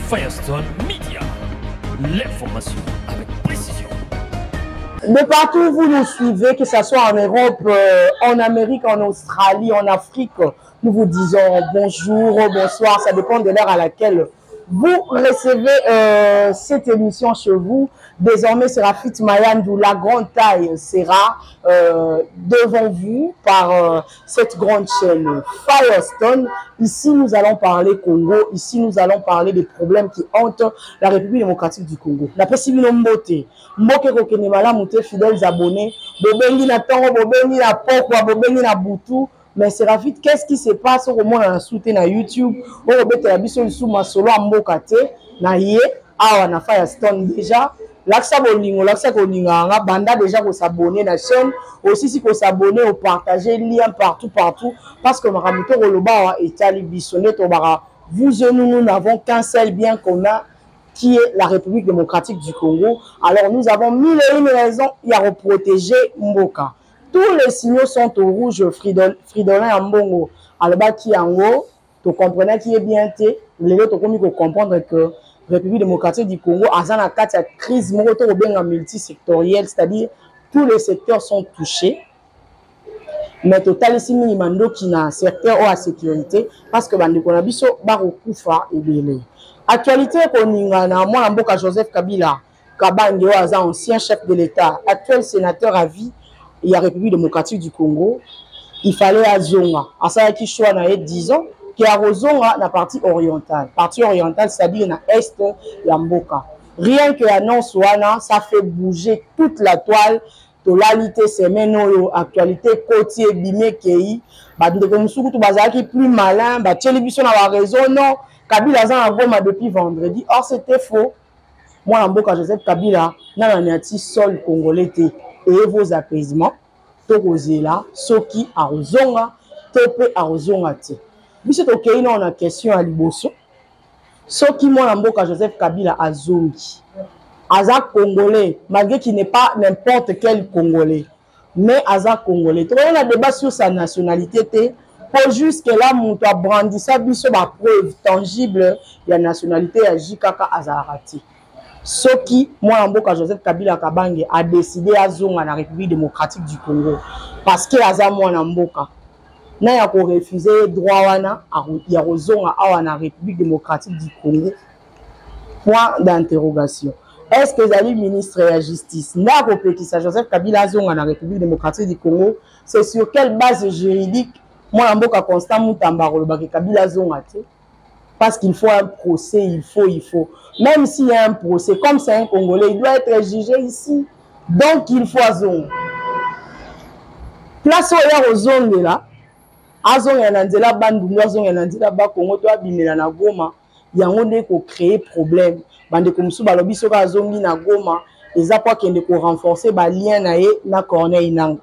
Firestone Media. L'information avec précision. De partout où vous nous suivez, que ce soit en Europe, en Amérique, en Australie, en Afrique, nous vous disons bonjour, bonsoir, ça dépend de l'heure à laquelle vous recevez cette émission chez vous. Désormais, Serafit Mayandou, la grande taille, sera devant vous par cette grande chaîne Firestone. Ici, nous allons parler Congo. Ici, nous allons parler des problèmes qui hantent la République démocratique du Congo. La possibilité mbote, mboke kokende malamu te, fidèles abonnés, bobengi na tongo, bobengi na pokwa, bobengi na butu. Mais Serafit, qu'est-ce qui se passe au moment na soute na YouTube? Okobetela biso lisusu masolo ya mboka te na ye awa na Firestone déjà. Lakisa bolingo, lakisa kolinga nga, banda déjà ko s'abonner na chaîne, aussi si ko s'abonner, au partager lien partout partout, parce que makambo to koloba awa etali biso nde tobaka. Vous et nous, nous n'avons qu'un seul bien commun qui est la République démocratique du Congo. Alors nous avons mille et une raisons ya reprotéger mboka. Tous les signaux sont au rouge. Fridolin Ambongo alobaki yango, to comprenait qui est bien te. Lelo tokomi ko comprendre que République démocratique du Congo aza na kati ya crise moko to kobenga multisectorielle, c'est-à-dire tous les secteurs sont touchés. Mais totalisi mingi mandoki na secteur oyo ya sécurité parce que bandeko na biso bakokufa ebele. Actualité ekoningana, mwana mboka Joseph Kabila Kabange oyo aza ancien chef de l'État, actuel sénateur à vie ya République démocratique du Congo, il fallait azonga. Asalaki choix na ye 10 ans ke akozonga na partie orientale. Partie orientale, c'est-à-dire na est ya mboka. Rien que annonce wana, ça fait bouger toute la toile. Tolali te semaine oyo, actualité koti ebimi ekei. Bandeko mosusu kutu bazalaki plus malin, batieli biso na ba réseau, non, Kabila aza na Goma depuis vendredi. Or c'était faux. Mwana mboka Joseph Kabila nana niati sol congolais te. Et vos apaisements, tokozela soki akozonga to pe akozonga te. Biso tokei na na question ya liboso. Soki mwana mboka Joseph Kabila azongi, aza congolais, malgré qu'il n'est pas n'importe quel congolais, mais aza congolais. Tokoya na débat sur sa nationalité te, po jusque là moto abrandisa biso ba preuve tangible ya nationalité ya JKK azalaka te. Soki mwana mboka Joseph Kabila Kabange a décidé azonga na République démocratique du Congo parce que aza mwana mboka, na ya ko refuser droit wana ya kozonga awa na République démocratique du Congo, point d'interrogation. Est-ce que ezali ministre ya justice nde akopekisa Joseph Kabila azonga na République démocratique du Congo? C'est sur quelle base juridique mwana mboka Constant Mutamba akolobaka Kabila azonga te? Parce qu'il faut un procès, il faut, il faut. Même s'il y a un procès, comme c'est un Congolais, il doit être jugé ici. Donc il faut azonga. Place oyo ya kozongela, azonga na nzela Bandundu, azonga na nzela Bakongo, to abimela na Goma, yango nde ko créer problème. Bandeko mosusu balobi soki azongi na Goma, eza po akende ko renforcer ba lien na ye na Corneille Nangaa.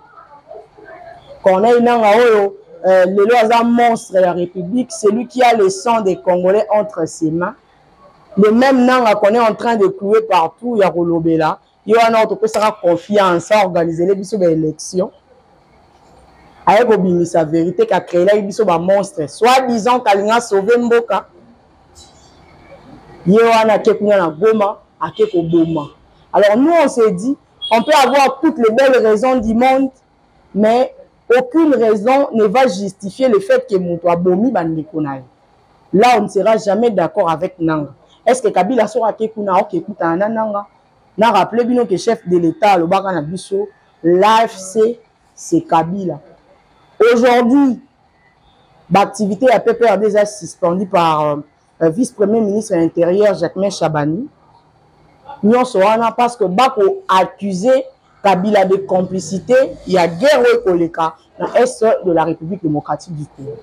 Corneille Nangaa oyo lelo aza monstre ya République, celui qui a le sang des Congolais entre ses mains. Le même Nangaa qu'on est en train de clouer partout ya kolobela, ye wana oyo topesaka confiance a organiser les biso ba élection. Aye kobimisa vérité ka créer biso ba monstre, soi-disant kalinga sauver mboka. Ye wana ake kuna na Goma, ake koboma. Alors nous on s'est dit, on peut avoir toutes les belles raisons du monde, mais aucune raison ne va justifier le fait que moto abomi bandeko na ye. Là on ne sera jamais d'accord avec Nangaa. Est-ce que Kabila sera ake kuna oke kutana na Nangaa? Na rappelé bino que chef de l'État alobaka na biso, l'A F C c'est Kabila. Aujourd'hui, l'activité à PPRD déjà suspendue par vice-premier ministre intérieur Jacquemain Shabani. Nyonso wana parce que bako accusé Kabila de complicité, il y a guerre ekoleka na est de la République démocratique du Congo.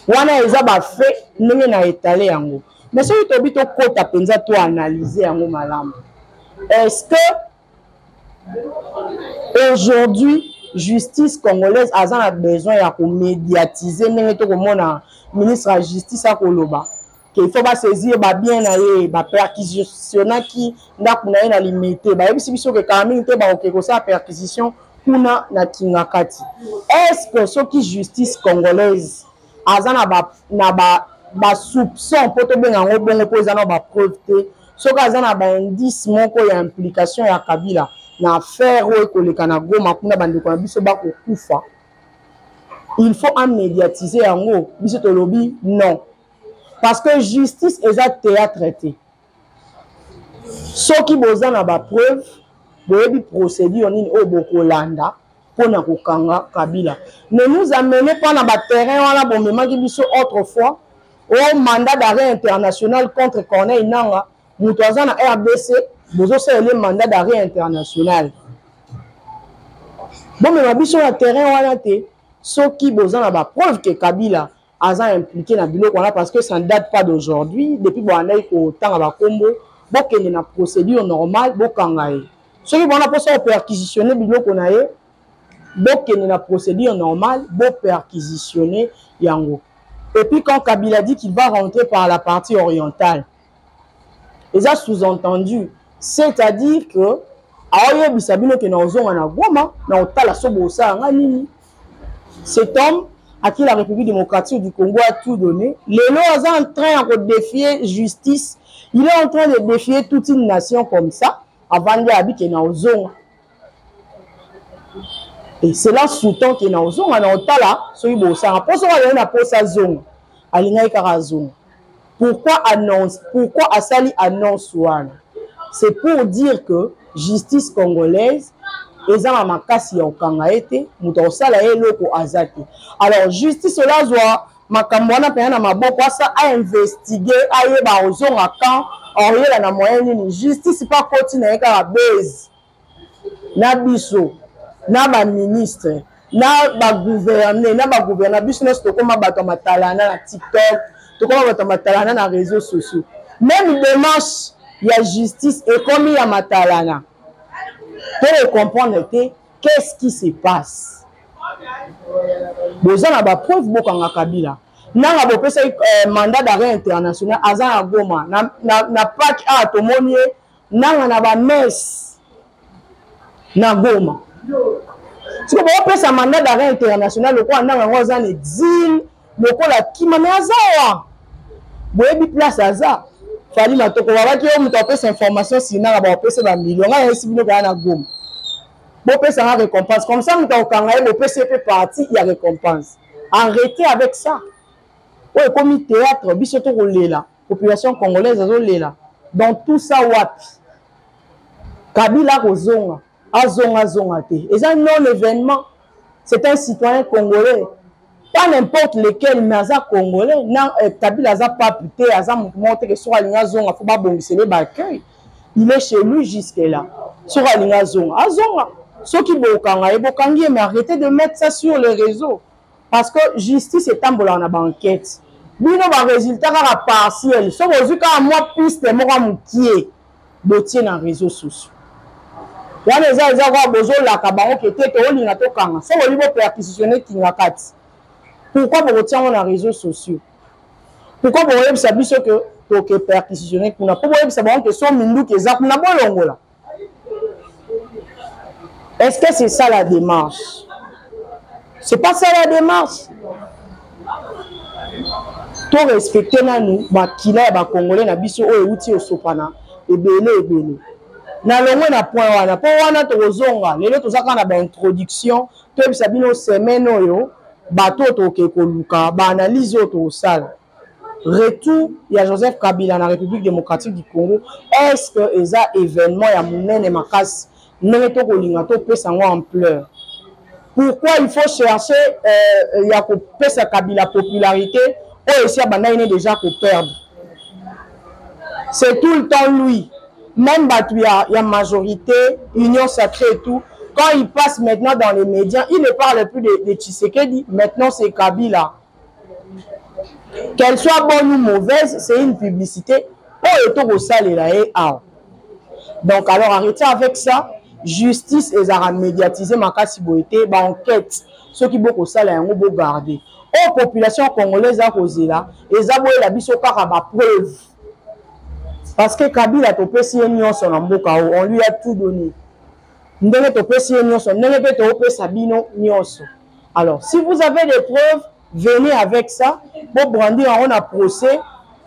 Wana eza ba fait ndenge na étalé yango. Mais soki tobi to kota penza to analyser yango malamu. Est-ce que aujourd'hui justice congolaise aza na besoin ya ko médiatiser ndenge to komona ministre ya justice akoloba que il faut ba saisir ba bien na ye, ba perquisitionnaki ndako na ye na limete, bayebisi biso ke kala mingi te bakoke kosala perquisition kuna na Kingakati. Est-ce que soki justice congolaise aza na ba basoupçon, mpo tobenga yango bongo mpo eza na bapreuve te, soki aza na baindice moko ya implication ya Kabila na affaire oyo ekoleka na Goma kuna, bandeko na biso bakokufa, il faut amédiatiser yango. Biso tolobi non, parce que justice eza théâtre te. Soki boza na bapreuve, boyebi procédure nini oyo bokolanda mpona kokanga Kabila. Ne nous amenez pas na baterrain wana bomemaki biso autrefois o mandat d'arrêt international contre Corneille Nanga. Moto aza na RDC, bozosalela mandat d'arrêt international. Bomema biso na terrain wana te. Soki boza na bapreuve ke Kabila aza impliqué na biloko wana, parce que ça ne date pas d'aujourd'hui, depuis boandaki kotanga bakombo, bokende na procédure normale, bokanga ye. Soki bona mposa koperquisitionne biloko na ye, bokende na procédure normale, boperquisitionne yango. Et puis quand Kabila dit qu'il va rentrer par la partie orientale, eza sous-entendu, c'est-à-dire que aoyebisa bino ke na ozonga na Goma na otala so bosala nga nini. Cet homme à qui la République démocratique du Congo a tout donné, lelo aza en train ya kodéfier justice, il est en train de défier toute une nation comme ça. Avandi abi ke na ozonga, et cela sous-tend ke na ozonga na otala soki bosala, mpo soki azali na posa azonga, alingaki kaka azonga. Pourquoi annonce? Pourquoi asali annonce wana? C'est pour dire que justice congolaise eza na makasi ya kokanga ye te, moto akosala ye eloko aza te. Alors justice oyo azwa makambo wana mpenza na maboko, asa ainvestigue, ayeba ozonga camp, aoyela na moyen nini. Justice mpe akoti na ye kaka base na biso na baministre na bagouverne na bagouverne. Biso nyonso tokóma bato ya matalana na TikTok, tokóma bato ya matalana na réseaux sociaux. Même démarche ya justice ekomi ya matalana. Tokocomprendre te qu'est-ce qui se passe. Boza na bapreuve, bokanga Kabila. Nanga bopesaki mandat d'arrêt international, aza na Goma na Pâques awa tomoni ye nanga na bamesse na Goma. Siko bopesa mandat d'arrêt international lokola nanga yango aza na exil, lokola kima, me aza wa boyebi place aza. Fali Matoko babaki yo moto apesa information sinanga, baopesa bamillion. Ngai nayesi bino kaya na Goma, bopesanga récompense comme ça. Moto akokanga ye, bopesi ye mpe partie ya récompense. Arrêtez avec ça, oyo ekomi théâtre. Biso tokolela, population congolaise azolela. Dans tout ça, wapi Kabila? Kozonga azonga, azonga te, eza non événement. C'est un citoyen congolais, pas n'importe lequel, mais aza congolais. Na Kabila aza pape te, aza motu moko te ke soki alingi azonga fo babongisele baaccueil. Il est chez lui jusque là. Soki alingi azonga, azonga. Soki bokanga ye, bokangi ye, mais arrêtez de mettre ça sur les réseaux, parce que justice etambolaka na baenquête. Bino barésultat kaka partiel, soki ozwi kaka mwa piste moko ya mokie, botie na réseau sociaux. Wana eza kaka bozolaka bango ke te, toolinga tokanga. Soki olingi boperquisitionne kinga kati, pourquoi bokotia yango na réseaux sociaux? Pourquoi bokoyebisa biso ke toke perquisitionne kuna? Mpo boyebisa bango ke so minduki eza kuna, bolongola. Est-ce que c'est ça la démarche? C'est pas ça la démarche. To respecte nanu makila ya bacongolais na biso oyo euti osopana ebele ebele. Nalongwe na point wana, mpo wana tokozonga. Lelo toza kaka na baintroduction. Toyebisa bino semaine oyo bato oyo tokoke koluka, baanalyse oyo tokosala. Retour ya Joseph Kabila na République démocratique du Congo, est-ce que eza événement ya monene makasi ndenge tokolinga topesa yango ampleur? Pourquoi il faut chercher ya kopesa Kabila popularité oyo esi abandaki ne déjà koperdre? C'est tout le temps lui même. Bato ya majorité, Union sacrée et tout, quand il passe maintenant dans les médias, il ne parle plus de Tshisekedi, maintenant c'est Kabila. Qu'elle soit bonne ou mauvaise, c'est une publicité oyo tokosalela ye awa. Donc alors, arrêtez avec ça. Justice ezalaka médiatise makasi boye te. Baenquête, soki bokosala yango, bogarde oyo population congolaise akozela. Eza boyela biso kaka bapreuve, parce que Kabila topesi ye nyonso na mboka oyo, on lui a tout donné. Ndenge topesi ye nyonso, ndenge mpe toopesa bino nyonso. Alors si vous avez des preuves, Venez avec ça, bo brandir yango na procès,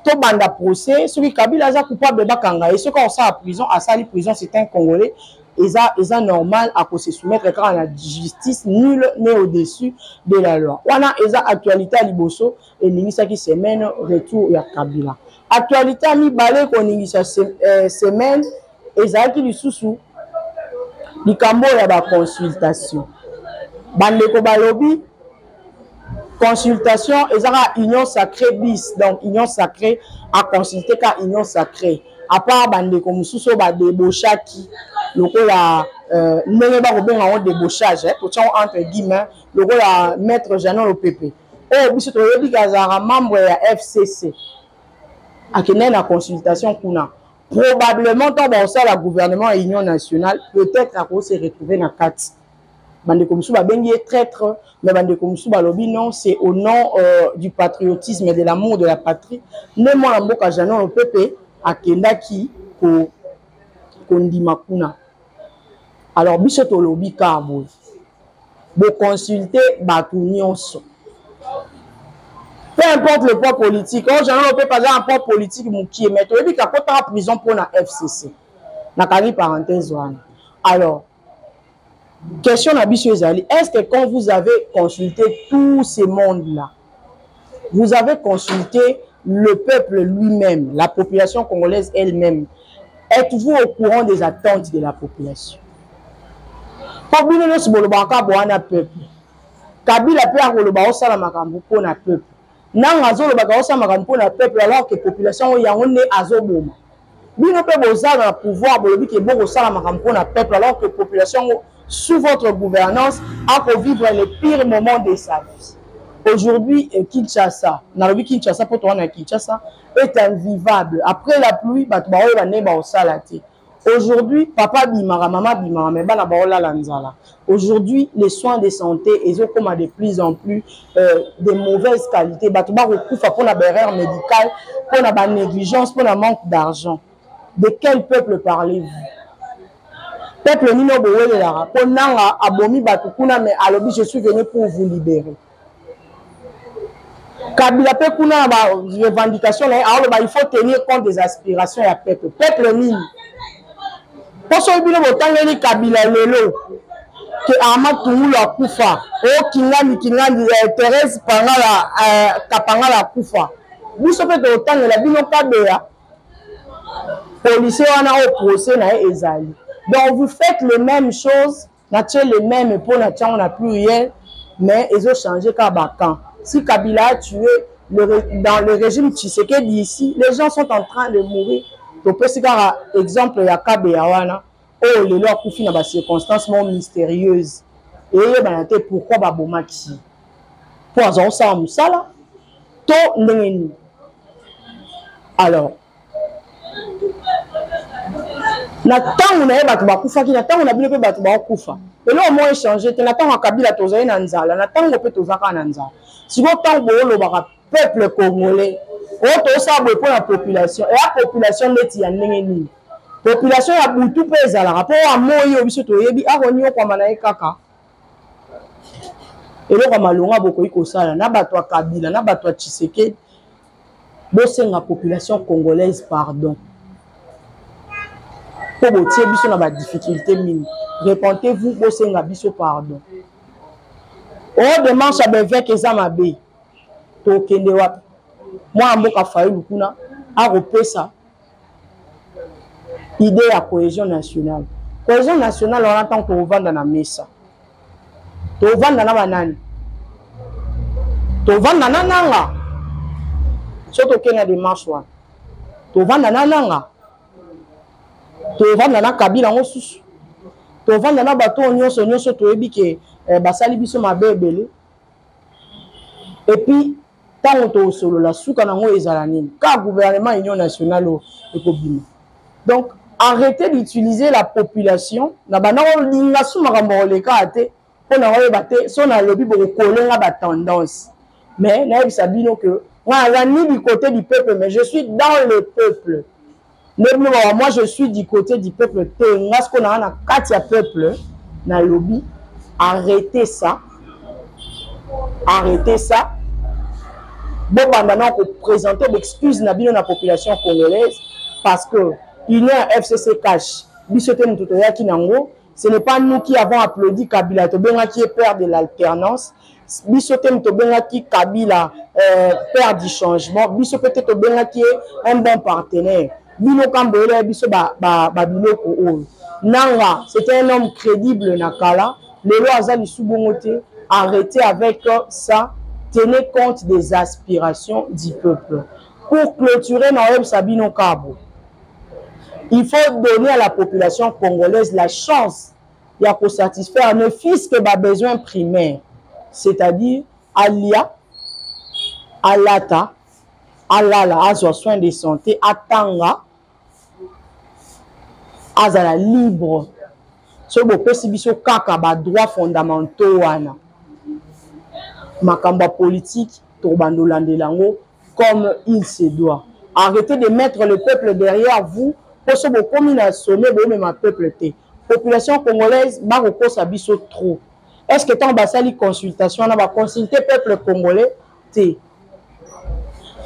tobanda procès. Soki Kabila aza coupable, bakanga ye. Soki asala prison, asali prison, c'est un Congolais. Eza, eza normal ako se soumettre kaka na justice, nul n'est au-dessus de la loi. Wana eza actualité ya liboso eningisaki semaine retour ya Kabila. Actualité ya mibale koningisa semaine ezalaki lisusu likambo ya ba consultation. Bandeko balobi consultation ezaka union sacrée bis, donc union sacrée a consulter ka union sacrée à part bandeko mosusu oyo badébauchaki lokola ndenge bakobenga yango débauchage, totia yango entre guillemets, lokola maître Jeannot Lopepe oyo biso toyebi ke azalaka membre ya FCC, akendaki na consultation kuna. Probablement ntango bakosala gouvernement ya union nationale, peut-être ako se retrouver na kati. Bandeko mosusu babengi ye traître, mais bandeko mosusu balobi non, c'est au nom du patriotisme et de l'amour de la patrie nde mwana mboka Jeannot Lopepe akendaki kondima kuna. Alors biso tolobi kaka boye, boconsulte bato nyonso, peu importe le poids politique. Oyo Jeannot Lopepe aza na poids politique mokie, mais toyebi ka akotaka prison mpona FCC. Nakangi parenthèse wana. Alors question na biso ezali, est-ce que quand vous avez consulté tout ce monde-là, vous avez consulté le peuple lui-même, la population congolaise elle-même? Êtes-vous au courant des attentes de la population? Po bino nyonso bolobaka bowana peuple. Kabila pe akoloba osala makambo mpo na peuple. Nanga azolobaka osala makambo mpo na peuple, alors que population oyo yango nde azoboma. Bino pe boza na pouvoir, bolobi ke bokosala makambo mpo na peuple, alors que population yango sous votre gouvernance akovivre le pire moment de sa vie. Aujourd'hui, Kinshasa, nalobi Kinshasa po towana Kinshasa est invivable. Après la pluie, bato baoyeba nde baosala te. Aujourd'hui, papa bimaka, mama bimaka, mais bana baolala nzala. Aujourd'hui, les soins de santé ezokoma de plus en plus de mauvaise qualité. Bato bakokufa mpona ba erreur médicale, mpona ba négligence, mpona manque d'argent. De quel peuple parlez-vous? Peuple nino bowelelaka mpo nanga abomi bato kuna, mais alobi je suis venu pour vous libérer. Kabila pe kuna na ba revendication na ye aoloba il faut tenir compte des aspirations ya peuple. Peuple nini? Mpo soki bino botangeli Kabila lelo ke Armand Tungulu akufa, o Kingandi Kingandi, Thérèse Pangala, Kapangala akufa, biso pe totangela bino Kabeya policier wana oyo procès na ye ezali. Donc vous faites les mêmes choses, natie les mêmes mpo na tiango na pluriel, mais ezo changer kaka ba camp. Si Kabila a tué dans le régime Tshisekedi ici, les gens sont en train de mourir. Topesi kaka exemple ya Kabeya wana oyo lelo akufi na ba circonstances moko mystérieuses, eyebana te pourquoi babomaki, mpo aza kosala mosala to ndenge nini. Alors na ntango na ye bato bakufaki, na ntango na bino mpe bato bakokufa. Eloko moko échange te. Na ntango ya Kabila tozali na nzala, na ntango mpe toza kaka na nzala. Sikoyo ntango boolobaka peuple congolais oyo tosala boye mpo na population, eya population neti ya ndenge nini? Population ya butu mpe ezalaka mpo oyo moi oyo biso toyebi akonyokwama na ye kaka. Eloko ya malonga bokoki kosala na bato ya Kabila na bato ya Tshisekedi, bosenga population congolaise pardon mpo botie biso na ba difficulté mingi. Repentez-vous, bosenga biso pardon. Oyo démarche ya beveke eza mabe, tokende wapi? Mwana mboka Fayulu kuna akopesa idée ya cohésion nationale. Cohésion nationale wana ntango tokovanda na mesa, tovanda na banani? Tovanda na nanga. So tokende na démarche wana, tovanda na nanga, tovanda na Kabila yango susu, tovanda na bato oyo nyonso nyonso toyebi ke basali biso mabe ebele. Et puis ntango tosolola suka nango ezala nini? Ka gouvernement union nationale oyo ekobima. Donc arrêtez d'utiliser la population na banda kolinga su makambo koleka te mpo na koyeba te. So nalobi bokokolenga ba tendance, mais nayebisa bino que nga naza ni du côté du peuple, mais je suis dans le peuple. Nde bino baba moi je suis du côté du peuple te, nga siko naa na kati ya peuple. Nalobi arrêtez ça, arrêtez ça. Bobanda na koprésenter baexcuse na bino na population congolaise, parce que union ya FCC Cash, biso te moto toyaki nango. Ce n'est pas nous qui avons applaudi Kabila, tobengaki ye père de l'alternance. Biso te moto tobengaki Kabila père du changement. Biso mpe te tobengaki ye un bon partenaire. Bino kamboyela ya biso babiloko ba oyo. Nanga, c'était un homme crédible na kala. Lelo aza lisu bongo te. Arrêtez avec ça. Tenez compte des aspirations du peuple. Pour clôturer, naoyebisa bino kabo, il faut donner à la population congolaise la chance ya kosatisfaire ne fût-ce que babesoin primaire, c'est-à-dire alia, alata, alala, azwa soin de santé, atanga, azala libre. Soki bopesi biso kaka badroit fondamentaux wana, makambo ya politique tokobanda olandela yango comme il se doit. Arrêtez de mettre le peuple derrière vous, mpo so bokomi na sommet, bomema peuple te. Population congolaise bakokosa biso trop. Est ce que ntango basali consultation wana, baconsulte peuple congolais te?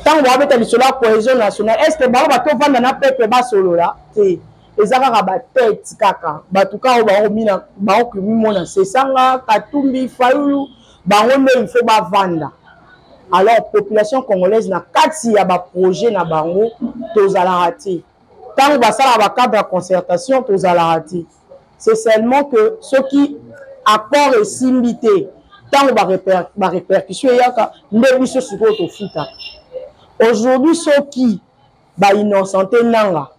Ntango babeta lisolo ya cohésion nationale, est ce que bango batovanda na peuple basolola te? Eza kaka batete, kaka bato kaka oyo bakomimona Sesanga, Katumbi, Fayulu, bango nde il faut bavanda. Alors population congolaise, na kati ya baprojet na bango tozalaka te. Ntango basalaka bacadre ya concertation, tozalaka te. C'est seulement que soki accord esimbi te, ntango barépercussion eyaka, nde biso sikoyo tofutaka. Aujourd'hui, soki bainnocente Nanga,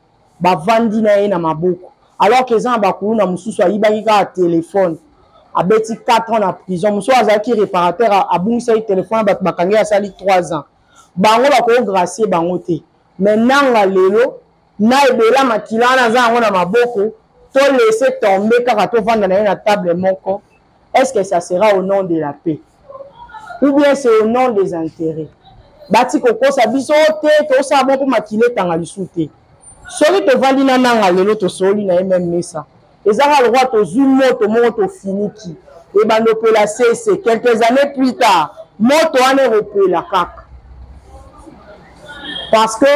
bavandi na ye na maboko, alors que eza na bakuluna mosusu ayibaki kaka telefone, abeti 4 ans na prison. Mosusu azalaki réparateur, abungisaki telefone, bato bakangi, asali 3 ans. Bango bakogracier bango te. Mais Nanga lelo na ebela makila wana aza yango na maboko, to laisser tomber kaka, tovanda na ye na table moko. Est-ce que ça sera au nom de la paix ou bien c'est au nom des intérêts? Bati kokosa biso te. Tosala bon mpo makila etanga lisu te. Soki tovandi na Nanga lelo, tosoli na ye même mesa, eza kaka lokwa tozwi moto moko tofiniki, ebanda opela sese. Quelques années plus tard, moto wana ekopela kaka, parce que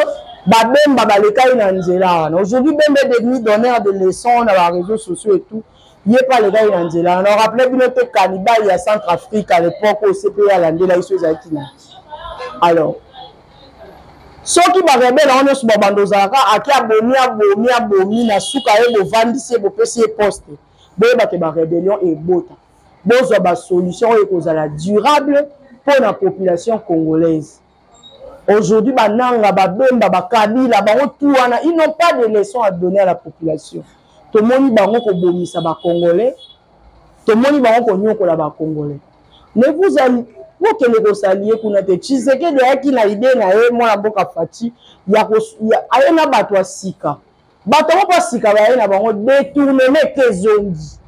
babemba balekaki na nzela wana. Aujourd'hui, Bemba est devenu donneur de leçons na baréseaux sociaux et tout. Ye mpe alekaki na nzela wana. Rappeler bino te cannibale ya Centrafrique à l'époque oyo CPI alandela biso ezalaki na. Alors soki barebele yango nyonso babanda ozalaka, ake abomi, abomi, abomi, na suka ye bovandisi ye, bopesi ye poste, boyebake barébellion ebota. Bozwa basolution oyo ekozala durable mpo na population congolaise. Aujourd'hui, bananga, babemba, bakabila, bango tout wana, ils n'ont pas de leçon à donner à la population. Tomoni bango kobomisa bacongolais, tomoni bango konyokola bacongolais. Ne vous bokende kosalie kuna te. Tshisekedi ayaki na idée na ye, mwana mboka Fatshi aye na bato ya sika. Bato yango mpo sika baye na bango, détournement te, ezongi.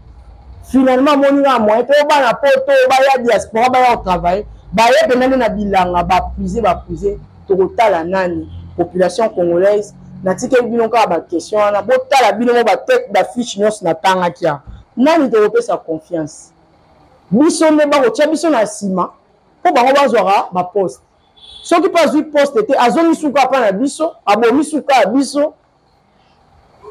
Finalement amoni kaka moyen te. Oyo bana poto baya, diaspora baya kotravaille, baye mpenza nde na bilanga, bapuise, bapuise. Tokotala nani? Population congolaise, natikeli bino kaka baquestion wana. Botala bino mo batete bafiche nyonso natangaki awa. Nani tokopesa confiance? Biso nde bakotia biso na nsima mpo bango bazwaka baposte. Soki mpe azwi poste te, azongi suka mpa na biso, abomi suka ya biso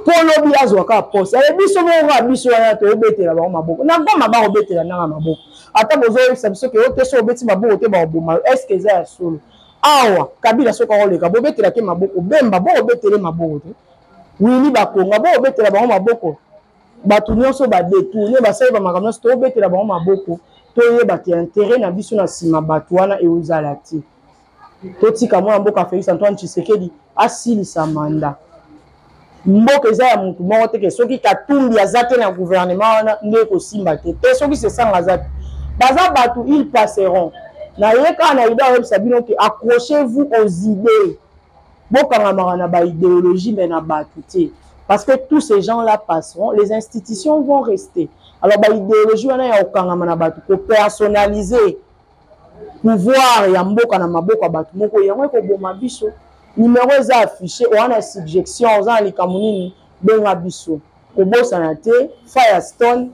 mpo lobi azwa kaka poste. Ale biso moko kaka biso wana toyobetela bango maboko na Goma, bakobetela Nanga maboko. Ata bozoyebisa biso ke ote so obeti maboko te, bakoboma yo, est-ce eza ya solo? Awa Kabila soki akoleka, bobetelaki maboko. Bemba, bokobetele maboko te. Willy Bakonga, bokobetela bango maboko. Bato nyonso badetourne, basali bamakambo nyonso, tobetela bango maboko. Toyebaka intérêt na biso na nsima bato wana eozala te. Totika mwana mboka Félix Antoine Tshisekedi asilisa mandat. Mboka eza ya motu moko te ke soki Katumbi aza te na gouvernement wana nde ekosimba te. Te, soki Sesanga aza te, baza bato, ils passeront. Na ye kaka na idée ayebisa bino ke accrochez-vous aux idées, bokangamaka na baidéologie mais na bato te, parce que tous ces gens là passeront, les institutions vont rester. Alors baidéologie wana ya kokangama na bato, kopersonnaliser pouvoir ya mboka na maboko ya bato moko, yango ekoboma biso. Numero eza affiché oza na suggestion, oza na likambo nini, benga biso. Kobosana te, Firestone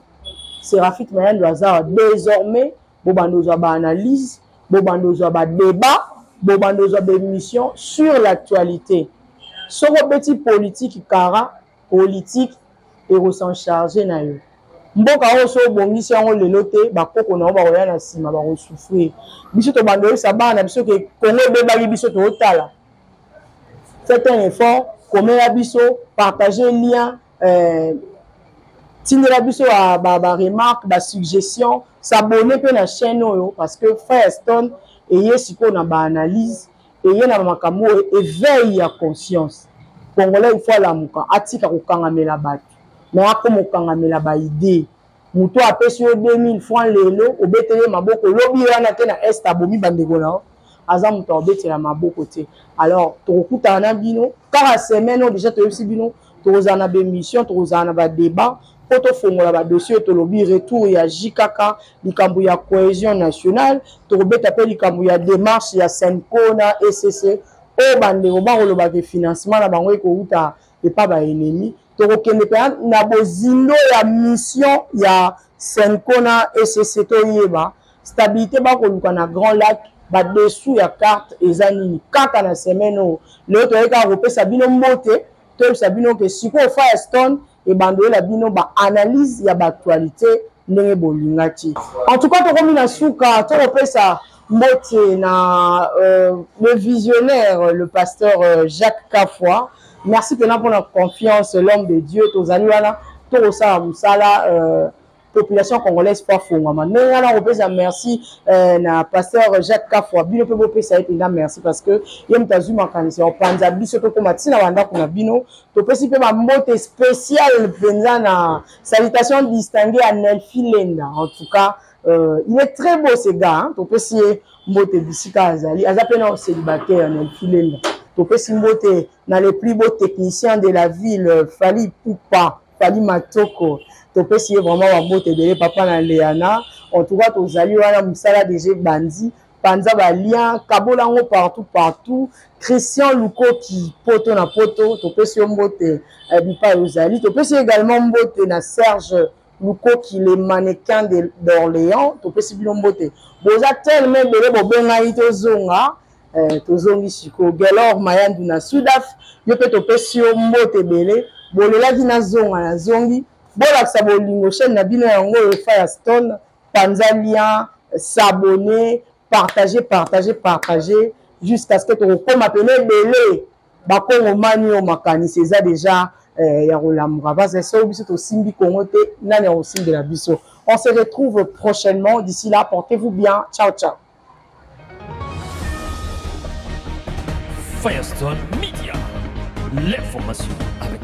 Séraphique Mayando aza désormais. Bobanda ozwa baanalyse, bobanda ozwa badébat. Bobanda ozwa baémission sur l'actualité. Soki obeti politike, kara politike ekosan charge na yo. Mboka oyo, so obongisi yango lelo te, bakoko na yo bakoya na nsima, bakosouffrir. Biso tobanda oyebisa bana na biso ke Kongo ebebaki, biso tootala. Faites un effort, komela biso, partager lien, tindela biso baremarque, basuggestion, s'abonner mpe na chaîne oyo, parce que Firestone eye sikoyo na baanalyse, eye na makambo oyo éveil ya conscience congolais. Il faut alamuka, atika kokangamela bato, mais akoma kokangamela baidée. Moto apesi yo 2000 francs lelo, obeteli maboko. Lobi wana te, na Est abomi bandeko na yo, aza moto akobetela maboko te. Alors tokokutana na bino kaka semaine oyo. Déjà toyebisi bino, tokozala na baémission, tokozala na badébat mpo tofongola badossier oyo tolobi: retour ya JKK, likambo ya cohésion nationale, tokobeta mpe likambo ya démarche ya CENCO na ECC oyo bandeko bakolobaka financement na bango ekouta epa baennemi. Tokokende mpe na bozindo ya mission ya CENCO na ECC, toyeba stabilité bakoluka na Grand Lac, badessous ya carte eza nini. Kaka na semaine oyo, lelo toyei kaka kopesa bino mbote, toyebisa bino ke sikoyo Firestone ebandoyela bino baanalyse ya baactualité ndenge bolingaki. En tout cas, tokomi na suka. Tokopesa mbote na le visionnaire, le pasteur Jacques Kafwa. Merci mpena mpona confiance, l'homme de Dieu. Tozali wana, tokosala mosala. Population congolaise po afongwama ndenge wana. Kopesa merci na pasteur Jacques Kafwa. Bino mpe bopesa ye mpenza merci, parce que ye moto azwi makanisi ya kopanza biso, tokóma ntina bandako na bino. Topesi mpe bambote spécial mpenza na salutation distinguée ya Nelfi Lenda. En tout cas, il est très beau, ce gars, hein? Topesi ye mbote bisika azali, aza mpe na célibataire, Nelfi Lenda. Topesi mbote na le plus beau technicien de la ville, Fali Pupa, Fali Matoko. Topesi ye vraiment bambote ebele, papa na Leana. En tout cas, tozali wana, mosala déjà ebandi. Panza balien, kabola yango partout partout. Christian Lukoki, poto na poto, topesi yo mbote bipai ozali. Topesi également mbote na Serge Lukoki, le mannequin d'Orléans. Topesi bino mbote, boza tellement ebele, bobengai tozonga. Tozongi sikoyo. Gelor Mayandu na Sudaf, yo mpe topesi yo mbote ebele. Bolelaki nazonga, nazongi. Bolakisa bolingo, chaîne na bino yango oyo, Firestone. Panza lien, s'abonner, partager, partager, partager, jusqu'à ce que tokokóma pene ebele. Bakongomani oyo makanisi eza déjà ya kolamuka, parce que soki biso tosimbi Kongo te, nani ya kosimbela biso? On se retrouve prochainement. D'ici là, portez-vous bien. Ciao ciao. Firestone Media, l'information avec